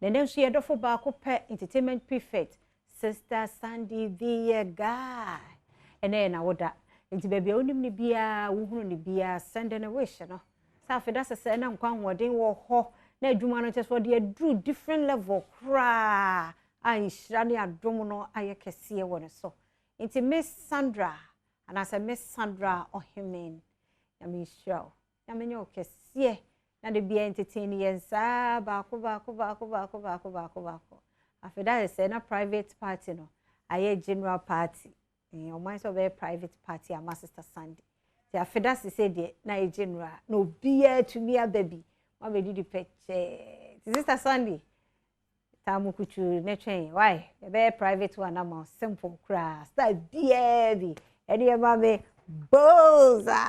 Na ɛnɛ nso yɛdɔfo baako pɛ, entertainment prefect Sister Sandy the guy. Ɛnɛ yɛ na woda. Nti baabi a wonim ne biara, wohunu ne biara, send ne wish no. Sɛ afei da sɛ na nkwa ahoɔden wɔ hɔ na adwuma no kyɛ sɛ ɔde aduru different level koraa a, nhyira ne adom no ayɛ kɛseɛ wɔ ne so. Nti Miss Sandra anaasɛ Miss Sandra Ɔhemen, Nyame nhyira wo, Nyame nyɛ wo kɛseɛ na de bia entertain yɛn saa baako baako baako baako baako baako baako. Afei da sɛ na private party no ayɛ general party. Ɔman sɛ ɔbɛyɛ private party ama Sister Sandy, nti afei da sɛ deɛ na ayɛ general na obiara tumi aba bi wabɛdidi pɛkyɛɛ. Nti Sister Sandy taamu kutu ne twɛn why ɛbɛyɛ private one ama simple koraa, style biara bi ɛde yɛ ma me boza.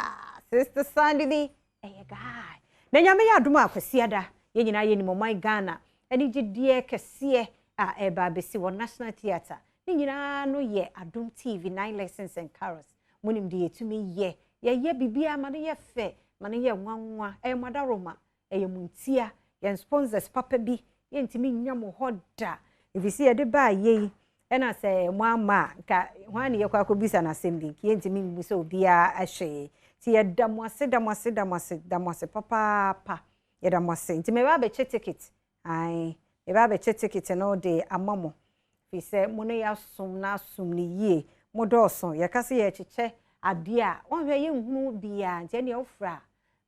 Sister Sandy bi ɛyɛ guy. Na Nyame yɛ adom a, Kwasiada yɛn nyinaa yɛ nim ɔman Ghana ɛne gyidie kɛseɛ a ɛreba abɛsi wɔ National Theatre. Ne nyinaa no yɛ Adom TV Nine Lessons and Carols. Mo nim deɛ yɛtumi yɛ, yɛyɛ biribiara ma no yɛ fɛ, ma no yɛ nwanwa. Ɛyɛ mo adaroma, ɛyɛ mo ntia. Yɛn sponsors papa bi yɛntumi nya mo hɔ da, ɛfiri sɛ yɛde baa yei ɛna sɛ mo ama a, nka hwan ne yɛkɔ akɔbisa n'asɛm bi, nka yɛntumi mmu sɛ obiara ahwee. Nti yɛda mo ase, da mo ase, da mo ase, da mo ase papaapa. Yɛda mo ase. Nti mɛba abɛkyɛ ticket ae, mɛba abɛkyɛ ticket no de ama mo, firi sɛ mo ne yɛasom na asom no yie. Mo dɔɔso, yɛka sɛ yɛkyekyɛ adeɛ a wɔnhwɛ yɛnhunu biara. Nti ɛneɛ wofrɛ a,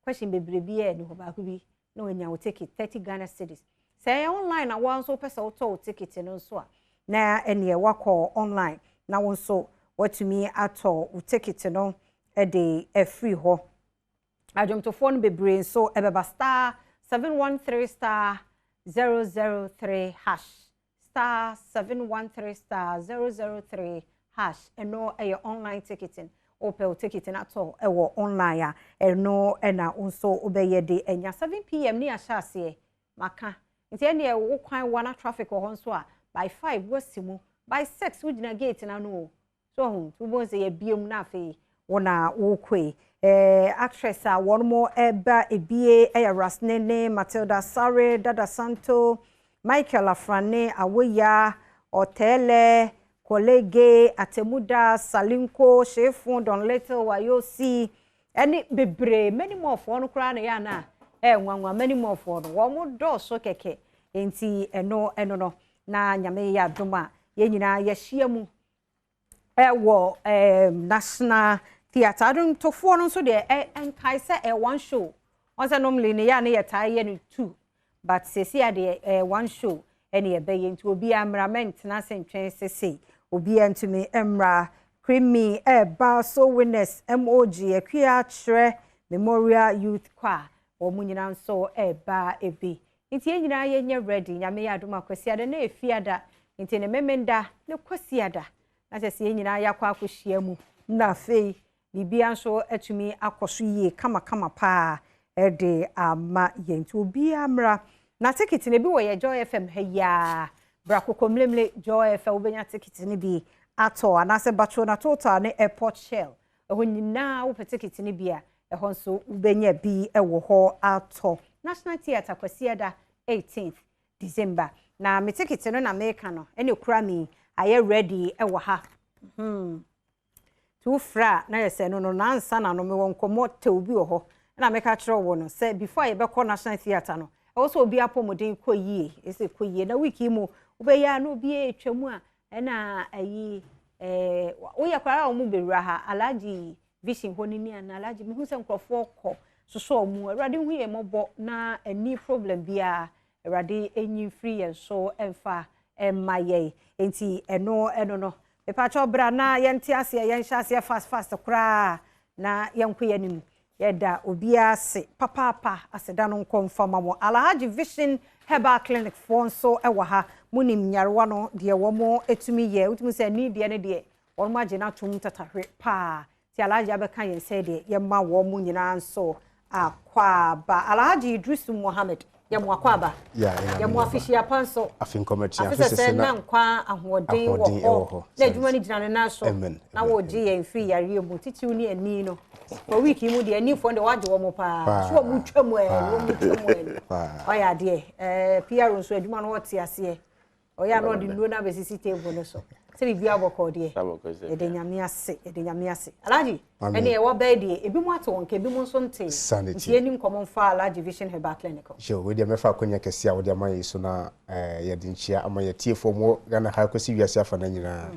question bebree bi yɛ ne hɔ baako bi na wanya wo ticket, 30 Ghana cedis. Sɛ ɛyɛ online na wɔn nso wopɛ sɛ wotɔ wo ticket no nso a, na ɛneɛ wakɔ online na wo nso watumi atɔ wo ticket no de afiri hɔ. Adwomtofoɔ no bebree nso ɛbɛba. *713*003#, *713*003#. Ɛno ɛyɛ online ticketing. Wopɛ wo ticket no atɔ ɛwɔ online a, ɛno ɛna wo nso wobɛyɛ de ɛnya. 7 p.m. ne ahyɛ aseɛ maka. Nti ɛneɛ wo kwan wa na traffic wɔ hɔ nso a, by 5 wasi mu, by 6 wogyina gate no ano o. So ɔho nti wobɛhu sɛ yɛbie mu na afei wo na wokɔe. Actress a wɔn mo ɛba ebie ɛyɛ Rasnene, Matilda Sare, Dada Santo, Michael Afrane, Awoya, Ɔtɛɛlɛ, Kolege, Atemuda, Salinko, Shefun, Don Little, Wayosi, ɛne bebree. Many more foɔ no koraa na yɛ ana ɛyɛ nwanwa. Many more foɔ no, wɔn mo dɔɔso kɛkɛ. Nti ɛno no na Nyame yɛ adom a, yɛn nyinaa yɛhyia mu ɛwɔ National Theatre. Adontofoɔ no nso deɛ, ɛnkae sɛ ɛ one show. Wɔn sɛ normally ne yɛ a ne yɛ taa yɛ no two, but sɛsi adeɛ one show ɛne yɛbɛyɛ. Nti obiara mmra, mɛntena ase ntwɛn sese. Obiara ntumi mmra. Creamy ɛɛba so, Witness, Mog, Akua Kyerɛ Memorial Youth Choir, wɔn nyinaa nso ɛɛba ebi. Nti yɛn nyinaa yɛnyɛ ready. Nyame yɛ adom Akwasiada na efiada, nti ne Memenda ne Kwasiada na kyerɛ sɛ yɛn nyinaa yɛakɔ akɔhyia mu na afei biribiara nso atumi akɔ so yie kamakama paa ɛde ama yɛn. Nti obiara mmra na ticket no bi wɔ yɛ Joy FM ha yiaa. Bra Kokomlemle, Joy FM, wobɛnya ticket no bi atɔ, anaasɛ Batro na Total ne Airport Shell, ɛhɔ nyinaa wopɛ ticket no bi a, ɛhɔ nso wobɛnya bi ɛwɔ hɔ atɔ. National Theatre, Kwasiada 18th December. Na me ticket no na meka no ɛna ekura mi ayɛ ready ɛwɔ ha. Nti wofrɛ a, na yɛ sɛ no nansa na no mewɔ nkɔmmɔ tew bi wɔ hɔ ɛna meka kyerɛ wɔ no sɛ before a yɛbɛkɔ National Theatre no, ɛwɔ sɛ obi apɔmuden kɔ yie, ɛsɛ kɔ yie. Na week yi mu wobɛyɛ a na obi atwa mu a, ɛna ayi woyɛ koraa a wɔn bɛwura ha Alhaji Vision hɔ no ni ana Alhaji mehu sɛ nkurɔfoɔ kɔ soso ɔmo. Awurade hu yɛn mmɔbɔ na ani problem biara, Awurade enyi mfiri yɛn so ɛmfa ɛmma yɛn. Nti ɛno no mepakyɛw bra na yɛnte aseɛ, yɛnhyɛ aseɛ fast fast koraa na yɛnkɔ yɛn anim. Yɛda obiara ase papaapa. Aseda no nkɔ mfama mo. Alhaji Vision Herbal Clinic foɔ nso wɔ ha. Munim nyarewa no deɛ wɔn etumi yɛ, wotumi sɛ ani deɛ no deɛ wɔn agye n'atom tatahwe paa. Ti Alhaji abɛka yɛn sɛ deɛ yɛma wɔn mo nyinaa nso akwaaba. Alhaji Idrisu Mohammed. Yɛ mo akwaaba. Yɛ mo afihyia pa nso. Afe nkɔmɛkyia. Afe sɛsɛ na nkwa ahoɔden wɔ hɔ. Na adwuma no gyina ne nan so. Na wɔgye yɛn firi yareɛ mu. Titiriw ne ani no. For week yi mu deɛ anifoɔ deɛ wɔagye wɔn paa. So wɔn twa mu ɛɛ wɔn twa mu ɛɛ. Ɔyɛ adeɛ. Ɛɛ PR nso adwuma no wɔte aseɛ. Ɔyɛ a na ɔde nnuro no abɛsisi table no so. Sɛ biribi abɔkɔ deɛ. Yɛde Nyame ase, yɛde Nyame ase. Alhaji, ɛne ɛwɔ bɛɛ deɛ, ebi mu ate wɔn nka, ebi mu nso nte. Nti yɛni nkɔmmɔ mfa Alhaji Vision Herbal Clinic ho. Yo, wei deɛ mɛfa akwanya kɛseɛ a wode ama yɛn yi so na yɛde nkyea ama yɛn atiefoɔ mu wɔ Ghana ha kɔsi wiase afanan nyinaa.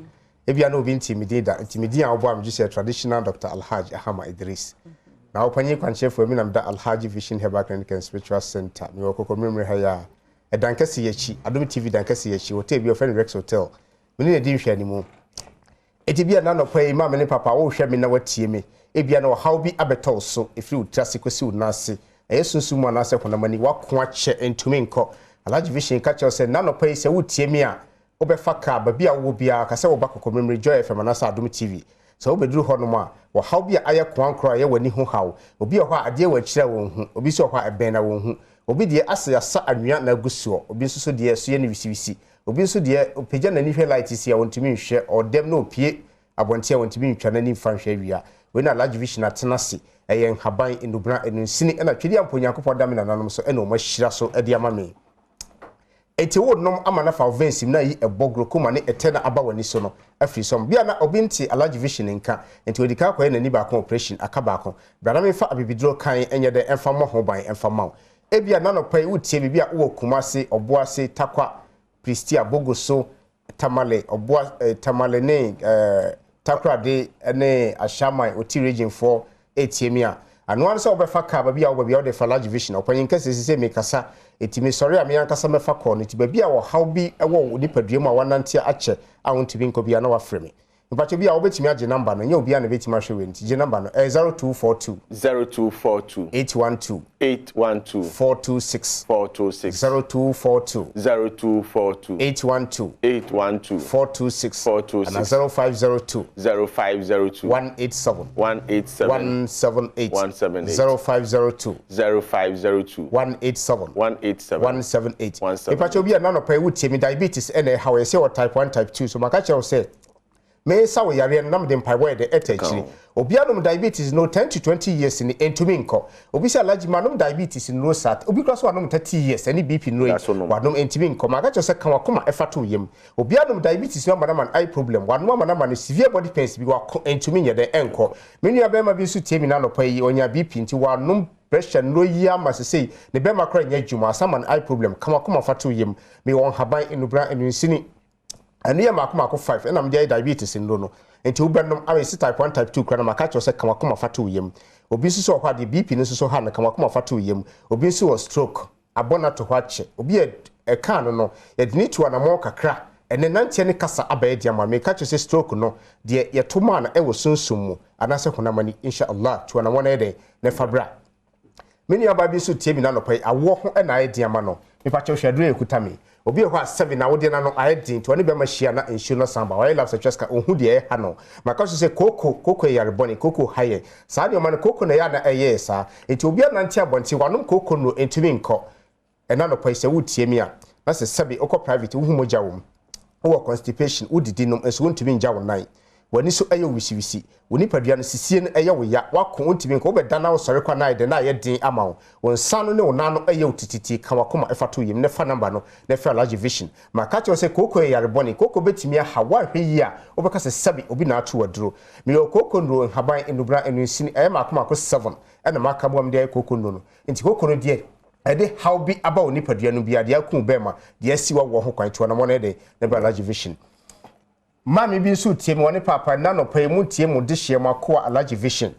Ebia na obi ntee me din da, nti me din a wɔbɔ a megye so yɛ Traditional Doctor Alhaji Ahama Idris. Na ɔpanyin kwankyerɛfoɔ, me na meda Alhaji Vision Herbal Clinic and Spiritual Center, mewɔ Kɔkɔmmeremmere ha yi ara. Ɛdan kɛse yi akyi, Adom TV dan kɛse yi akyi, hotel bi a wɔfrɛ no Rex Hotel. Me ne no adi nhwɛanimu. Enti ebia nnɛ anɔpa yi, maame ne papa, worehwɛ me na woatie me. Ebia na ɔhaw bi abɛtɔ wo so, ɛfiri wo tiri ase kɔsi wo nan ase. Ɛyɛ sunsum mu anaasɛ honam ani, woako akyɛ, ɛntumi nkɔ. Alhaji Vision ka kyerɛ wo sɛ, nnɛ anɔpa yi, sɛ woretie me a, Wobɛfa kaa, baabi a wowɔ biara, ka sɛ woreba Kɔkɔmmeremmere, Joy FM anaasɛ Adom TV. Sɛ wobɛduru hɔnom a, ɔhaw bi a ayɛ koankorɔ a ɛyɛ w'ani ho haw. Obi wɔ hɔ a, adeɛ wɔ akyiri a wɔnhu. Obi nso wɔ hɔ a, ɛbɛn na wɔnhu. Obi deɛ, asɛ yɛasa anwea na agu soɔ. Obi nso so deɛ, ɛso yɛ no wisiwisi. Obi nso deɛ, ɔpagya n'ani hwɛ light si a, ɔntumi nhwɛ. Ɔdɛm na ɔpue abɔnten a, ɔntumi ntwa n'ani mfa nhwɛ awia. Wei na Large Vision atena ase. Ɛyɛ nhaban, nnubena, nnunsini, ɛna Twedeɛ a mpo Onyankopɔn da me nananom so ɛna wɔahyira so de ama me. Enti wo nom ama no afa wo veins mu na ayi ɛbɔ, glaucoma ne ɛtɛ na aba w'ani so no afiri so. Bia na obi nte Alhaji Vision nka, enti wadi kan akɔyɛ n'ani baako operation, aka baako. Bra na memfa abibiduro kann nyɛ dɛn mfa mmɔ ho ban mfa mma wo. Ebia n'anɔpa yi woretie me, bia wowɔ Kumasi, Ɔboase, Tarkwa, Prestea, Bogoso, Tamale, Ɔboa, eh, Tamale ne eh, Takoradi ne Ashaiman, Oti region foɔ retie me a, ano ara ne sɛ wobɛfa car baabi a wɔ baabi a wode fa Large Vision, ɔpanyin kɛseɛ sesei mekasa, enti mesɔre a me ankasa mɛfa kɔɔ no, nti baabi a ɔhaw bi wɔ wo nipadua mu a woanante akyɛ a wontumi nkɔ biara na woafrɛ me. Mpakyɛ bi a wobɛtumi agye number no, ɛnyɛ obiara na ɛbɛtumi ahwɛ wei nti gye number no, ɛyɛ 0242. 0242. 812. 812. 426. 426. 0242. 0242. 812. 812. 426. 426. Ana 0502. 0502. 187. 187. 178. 178. 0502. 0502. 187. 187. 178. 178. Mpakyɛ obi a nanɔpa yi wotie me, diabetes ɛna ɛha wo, yɛsɛ wɔ type 1 type 2 so maka kyerɛ wo sɛ Mesa wo yareɛ no na mede mpaebɔ yɛ dɛ ɛta akyire. Obi anom diabetes nnuro 10 to 20 years ni ɛntumi nkɔ. Obi sɛ Alhaji manom diabetes nnuro saa obi koraa nso wanom 30 years ɛne BP nnuro yi wanom ɛntumi nkɔ. Maka kyerɛ wo sɛ ka wakoma ɛfa to wo yam. Obi anom diabetes no ama no ama no eye problem wanom ama no ama no severe body pains bi wako ɛntumi nyɛ dɛn ɛnkɔ. Me nua bɛɛma bi nso tie me na anɔpa yi ɔnyaa BP nti wanom pressure nnuro yi ama sesei ne bɛɛma koraa nyɛ adwuma asan ama no eye problem. Ka wakoma fa to wo yam. Mewɔ nhaban, nnubra, nnunsini. Ɛno yɛ mako mako five ɛna mede ayɛ diabetes nnuro no. Nti wobɛnom ama ɛsi type one type two koraa na maka akyerɛ wo sɛ ka w'akoma fa to wo yam. Obi nso so wɔ hɔ a deɛ BP no nso so ha no ka w'akoma fa to wo yam. Obi nso wɔ stroke abɔ no ato hɔ akyɛ. Obi a ɛkaa no no yɛde no tu anamɔn kakra ɛnɛ nanteɛ ne kasa abɛyɛ den ama no. Meka kyerɛ wo sɛ stroke no deɛ yɛto maa no ɛwɔ sunsum mu anaasɛ honam ani. Insha Allah tu anamɔn na yɛ dɛn na fa bra. Me nuabaa bi nso tie me n'anɔpa yi, awoɔ ho na ayɛ den ama no. Mepakyɛw hwɛ aduro a ɛkuta me. Obi wɔ hɔ a sɛbe n'awodeɛ no ano ayɛ den nti ɔne bɛrima hyia na nsuo no asan ba. Wayɛ lapse atwa sika, ɔnhu deɛ ɛreha no. Maka nso sɛ kooko, kooko yɛ yare bɔne, kooko ha yɛn. Saa nneɛma no kooko na ɛyɛ a na ɛyɛ yɛ saa. Nti obi anante abɔnten, wanom kooko nnuro, ɛntumi nkɔ. Ɛna anɔpa yi sɛ woretie me a, na sɛ sɛbe wokɔ private wohu mogya wɔ mu, wowɔ constipation, wodidi nom nso wontumi ngya wo nan, w'ani so yɛ wo wisiwisi, wo nipadua no sisie no yɛ wo ya, woako wontumi nkɔ, wobɛda na wosɔre kɔ a na ayɛ dɛn na ayɛ den ama wo, wo nsa ano ne wo nan ano yɛ wo tititi, ka w'akoma fa to wo yam na fa number no na frɛ Alhaji Vision. Maka akyerɛ wo sɛ kooko yɛ yare bɔne, kooko bɛtumi aha wo, woanhwɛ yie a wobɛka sɛ sɛbe obi na ato wo aduro. Meyɛ kooko nnuro, nhaban, nnubena, nnunsini, ɛyɛ maako maako seven ɛna maka aboa mede ayɛ kooko nnuro no. Nti kooko no deɛ ɛde haw bi aba wo nipadua no biara, deɛ aku wo bɛɛma, deɛ asi w'awoɔ ho kwan, tu anamɔ na yɛ dɛn na bra Alhaji Vision. Maame bi nso retie me, ɔne paapa, nnɛ anɔpa yi montie mo dehyeɛ, mo akoa Alhaji Vision.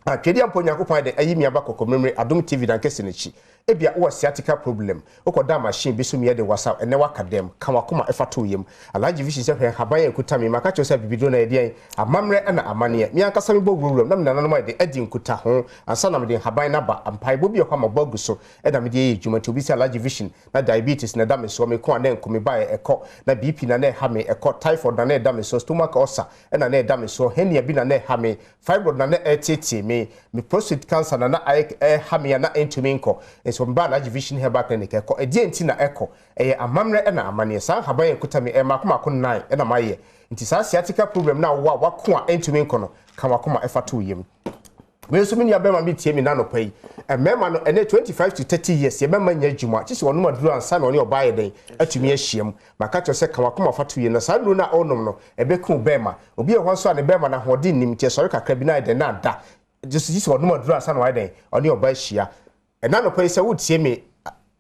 Ah, Twedeɛ mpo Onyankopɔn ayɛ dɛn ayi me aba Kɔkɔmmeremmere Adom TV dankɛse no akyi. Ebia wowɔ sciatica problem, wokɔdaa machine bi so mia de wasaw, ɛnnɛ woaka dɛm, ka w'akoma fa to wo yam. Alhaji Vision sɛ hwɛ nhaban a ɛkuta me, maka kyerɛ wo sɛ abibiduro no ɛyɛ deɛn? Amammerɛ na amanneɛ. Me ankasa mebɔ wurawuram na me nananom ayɛ dɛn adi nkutaho ansa na mede nhaban no aba. Mpaebɔ bi wɔ hɔ a mabɔ agu so na mede ayɛ adwuma nti obi sɛ Alhaji Vision na diabetes na ɛda me soɔ, meko a na ɛnko, mebaeɛ ɛkɔ, na BP na na ɛha me, ɛkɔ, typhoid na na ɛda me soɔ, stomach ulcer na na ɛda me soɔ, hernia bi na na ɛha me, fibroid na na ɛreteetee me, me prostate cancer na na ayɛ ɛreha me a na ɛntumi nkɔ. Nso meba Alhaji Vision Herbal Clinic ɛkɔ. Ɛdeɛn nti na ɛkɔ? Ɛyɛ amammerɛ ɛna amaneɛ. Saa nhaban yi ɛkuta me ɛyɛ mako mako nnan ɛna mayɛ. Nti saa sciatica problem no a wowɔ a wako a ɛntumi nkɔ no, ka wakoma ɛfa to wo yam. Wei nso me nua bɛrima bi tie me n'anɔpa yi. Mmarima no ɛnɛ 25 to 30 years yɛ bɛrima nyɛ adwuma kye sɛ ɔnom aduro ansa na ɔne ɔbaa yɛ dɛn atumi ahyiam. Maka kyerɛ sɛ ka wakoma fa to yam na saa nnuro no a ɔrenom no ɛbɛku wo bɛrima. Obi wɔ hɔ nso a ne bɛrima no ahoɔden nnim nti ɛsɔre kakra bi na ayɛ dɛn na ada. Gye sɛ ɔnom aduro ansa na wayɛ dɛn ɔne ɔbaa ahyia. Ɛnnɛ anɔpa yi sɛ woretie me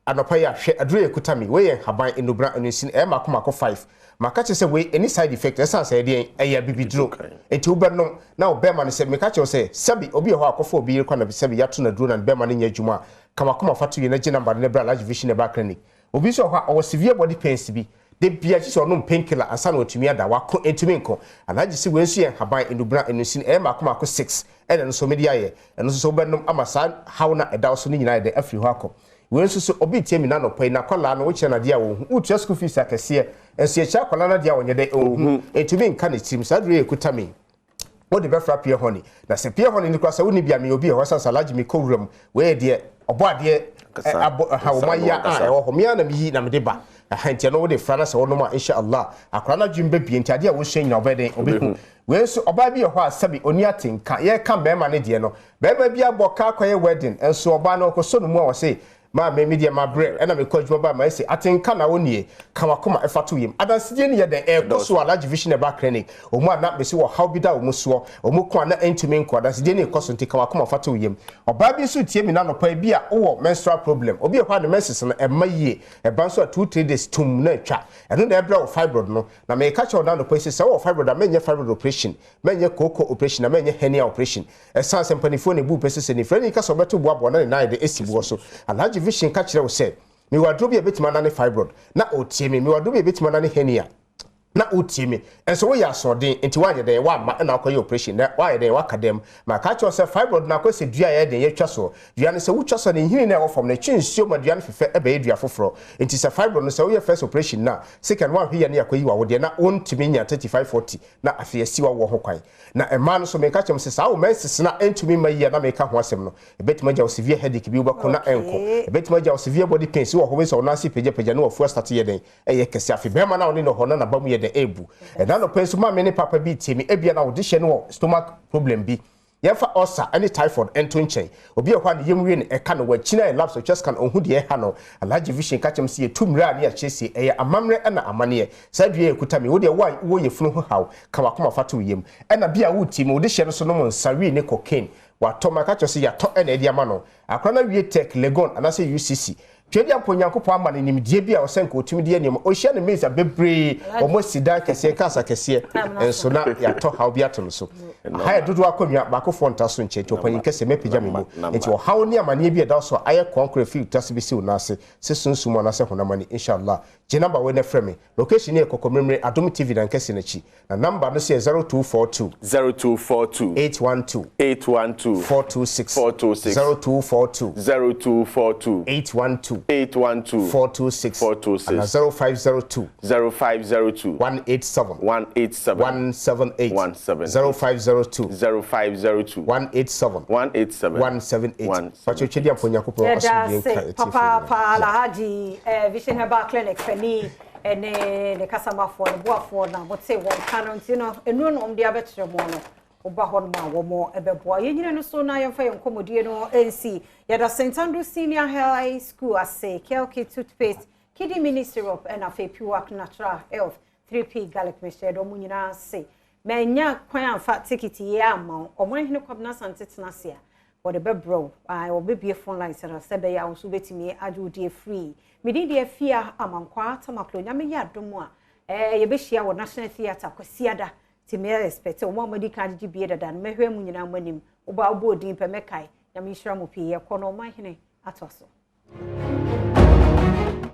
anɔpa yi a, hwɛ aduro yi a ɛkuta me, wei yɛ nhaban, nnubena, nnunsin, ɛyɛ mako mako five. Maka kyerɛ sɛ wei ɛnni side effect ɛsiane sɛ ɛdeɛn, ɛyɛ abibiduro. Nti wobɛnom na wo bɛɛma no sɛ, meka kyerɛ wo sɛ, sɛbi obi wɔ hɔ a akɔfa obi yere kɔ na sɛbi yɛato no aduro na ne bɛɛma no nyɛ adwuma a, ka w'akoma fa to yie na gye number no na bra Alhaji Vision Herbal Clinic. Obi nso wɔ hɔ a ɔwɔ severe body pains bi, Da biara gye sɛ ɔnom painkiller ansa na watumi ada, wako ntumi nko. Alhaji se wei nso yɛ nhaban, nnubena, nnunsin, ɛyɛ mmaako mmaako six ɛna ɛno nso mede ayɛ. Ɛno nso so wobɛnom ama saa haw no a ɛda wo so no nyinaa ayɛ dɛn afiri hɔ akɔ. Wei nso so obi retie me nnɛ anɔpa yi, n'akwadaa no wokyerɛ no adeɛ a ɔnhu, wotua school fees akɛseɛ nso yɛkyerɛ akwadaa no adeɛ a ɔnyɛ dɛn, ɔnhu, ɛntumi nka ne tirim. Saa aduro yi a ɛkuta me yi, Wode bɛfra pure honey. Na sɛ pure honey no koraa sɛ wonni bi a meyɛ obi wɔ hɔ sane sɛ Alhaji mekɔ wura mu. Wei yɛ deɛ ɔbɔ adeɛ abɔ ha wɔn ayɛ a ɛwɔ hɔ. Me ara na meyi na mede ba. Ɛha nti ɛno wode fra na sɛ wonom a insha Allah akwadaa no adwene bɛbue nti adeɛ a wosua nyinaa ɔbɛyɛ dɛn ɔbɛhu. Wei nso ɔbaa bi wɔ hɔ a sɛbi ɔnni atenka. Yɛreka mmarima no deɛ no barima bi abɔ kaa kɔyɛ wedding nso ɔbaa no ɔkɔsɔ ne mu a ɔse Maame, me deɛ mabrɛ ɛna mekɔ adwuma ba a mayɛ sei. Atenka na wo nie, ka w'akoma ɛfa to yam. Adansedie no yɛ dɛn? Ɛrekɔ so wɔ Alhaji Vision Herbal Clinic. Wɔn a na mese ɔhaw bi da wɔn soɔ, wɔn ko a na ɛntumi nkɔ, adansedie no rekɔ so nti ka w'akoma fa to yam. Ɔbaa bi nso retie me nnɛ anɔpa yi, bi a wowɔ menstrual problem. Obi wɔ hɔ a ne menses no ɛmma yie, ɛba nso a two, three days tumm na atwa. Ɛno na ɛbrɛ wo fibroid no. Na mereka kyerɛ wo nnɛ anɔpa yi sɛ, sɛ wowɔ fibroid a mɛnyɛ fibroid operation, mɛnyɛ kooko operation na mɛnyɛ hernia operation. Ɛsiane sɛ mpanimfoɔ na ebu pɛ sɛ sɛ nifirani ka sɛ ɔbɛto boaboa na ne nan de asi boɔ so. Alhaji Vision ka kyerɛ wo sɛ, Mewɔ aduro bi a ɛbɛtumi anane fibroid, na ɔretie me. Mewɔ aduro bi a ɛbɛtumi anane hernia, na ɔretie me. Nso woyɛ asoɔden, nti woanyɛ dɛn? Woamma ɛna woakɔyɛ operation, na woayɛ dɛn? Woaka dam. Maka akyerɛ wo sɛ fibroid no akɔyɛ sɛ dua a ɛyɛ den yɛtwa soɔ. Dua no sɛ wotwa so a, ne nhini no a ɛwɔ fam no, ɛtwe nsuo ma dua no fefɛ bɛyɛ dua foforɔ. Nti sɛ fibroid no sɛ woyɛ first operation no a, second woanhwɛ yie a na yɛakɔyi w'awodeɛ na wontumi nya 35, 40 na afei asi w'awoɔ ho kwan. Na mmaa no nso, meka kyerɛ mo sɛ, saa wo menses no a ɛntumi mma yie a na meka ho asɛm no, ɛbɛtumi agya wo severe headache bi, wobɛko na ɛnkɔ. Ɛbɛtumi agya wo severe body pains, wowɔ hɔ wobɛhu sɛ wo nan ase repagyapagya na w'afu astate yɛ dɛn? Ɛyɛ kɛse. Afei barima no a wo ne no wɔ hɔ no na n'aba mu yɛ dɛn? Ɛrebu. Ɛnnɛ anɔpa yi nso, maame ne papa bi retie me, ebia na wo dehyeɛ no wɔ stomach problem bi. Yɛmfa ulcer ne typhoid nto nkyɛn. Obi wɔ hɔ a ne yam wie no, ɛka no, wakyini ayɛ labs, ɔtwa scan, ɔnhu deɛ ɛha no. Alhaji Vision ka kyerɛ me sɛ yɛtu mmerɛ a ne yɛakyerɛsie, ɛyɛ amammerɛ ɛna amaneɛ. Saa dua yi a ɛkuta me yi, wo deɛ wo a wowɔ yafunu ho haw, ka w'akoma fa to wo yam. Ɛna bi a woretie me, wo dehyeɛ no so nom nsa, wii ne cocaine. Watɔ, maka kyerɛ wo sɛ yɛatɔ ɛna ɛde ama no. Akora no awie Tech, Legon anaasɛ UCC. Tweaduampɔ Onyankopɔn ama no nimdeɛ bi a ɔsɛ nka ɔtumi de yɛ nneɛma. Ɔhyia ne mates a bebree, wɔn asi dan kɛseɛ, cars akɛseɛ, nso na yɛatɔ haw bi ato no so. Aha yɛ dodoɔ akonnwa, baakofoɔ nta so nkyɛ, nti ɔpanyin kɛseɛ mɛpagya me mu. Nti ɔhaw ne amaneɛ bi a ɛda wo so a ayɛ koankorɔ afiri wo tiri ase bɛsi wo nan ase, sɛ sunsum mu anaasɛ honam ani. Inshallah. Gye number wei na frɛ me. Location no yɛ Kɔkɔmmeremmere, Adom TV dan kɛseɛ no akyi. Na number no nso yɛ 0242. 0242. 812. 812. 426. 426. 0242. 0242. 812. 812. 426. 426. Ana 0502. 0502. 187. 187. 178. 178. 0502. 0502. 187. 187. 178. 178. Pakyɛ Twɛdi Ampa Onyankopɔn Yɛda asomdwie ase nka atiefoɔ nyinaa. papaapa Alhaji eh, Vision Herbal Clinic panin ne ne kasamafoɔ, ne boafoɔ na motee wɔn ka no nti no, nnuro na wɔde abɛkyerɛ mo no, woba hɔ nom a wɔn bɛboa. Yɛnyina no so na yɛmfa yɛn nkɔmmɔdie no nsi. Yɛda St. Andrew Senior High School ase, Kelki Toothpaste, Kiddy Mini Syrup, ɛna afei Piwak Natural Health, 3P Garlic Mixture, yɛda wɔn nyinaa ase. Mannya kwan amfa tekiti yi amma wo. Ɔmanhene Kwabena Asante tena ase a, wɔde bɛbrɛ wo. Ae, wɔbɛbue phone lines no sɛ ɛbɛyɛ a wo nso wobɛtumi agye wo deɛ free. Me din de Afia Amankwaa Tamaklo. Nyame yɛ adom a, eh, yɛbɛhyia wɔ National Theatre Kwasiada. Nti me expect wɔn a moadi kan agyegye bie dada no, mɛhwɛ mo nyinaa mo anim. Wobaa wobɔɔ din pɛ, mɛkae. Nyame nhyira mo pii. Yɛkɔ no, Ɔmanhene atoa so.